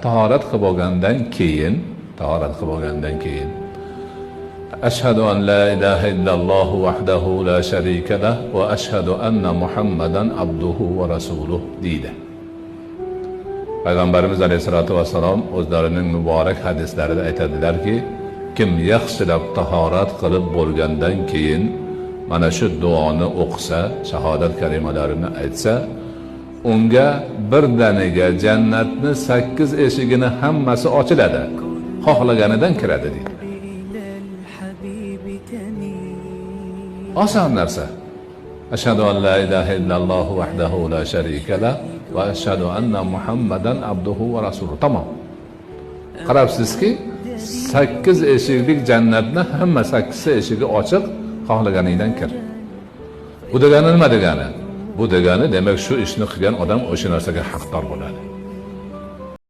Tahorat qilib olgandan keyin, Ashhadu an la ilaha illalloh vahdahu la sharika lah va ashhadu anna Muhammadan abduhu va rasuluh deydi. Payg'ambarimiz alayhisolatu vassalom o'zlarining muborak hadislarida aytadilarki, kim yaxshilab tahorat qilib bo'lgandan keyin mana shu duoni o'qisa, shahodat kalimalarini aytsa, unga birdaniga jannatni 8 eshigini hammasi ochiladi. Xohlaganidan kiradi deydi. Oson narsa. Ashhadu an la ilaha illalloh vahdahu la sharika lah va ashhadu anna Muhammadan abduhu va rasuluh. Tamom. Qarabsizki, 8 eshiklik jannatni hamma 8 eshigi ochiq, xohlaganingdan kir. Bu degani nima degani? Bu degani, demak, shu ishni qilgan odam o'sha narsaga haqdor bo'ladi.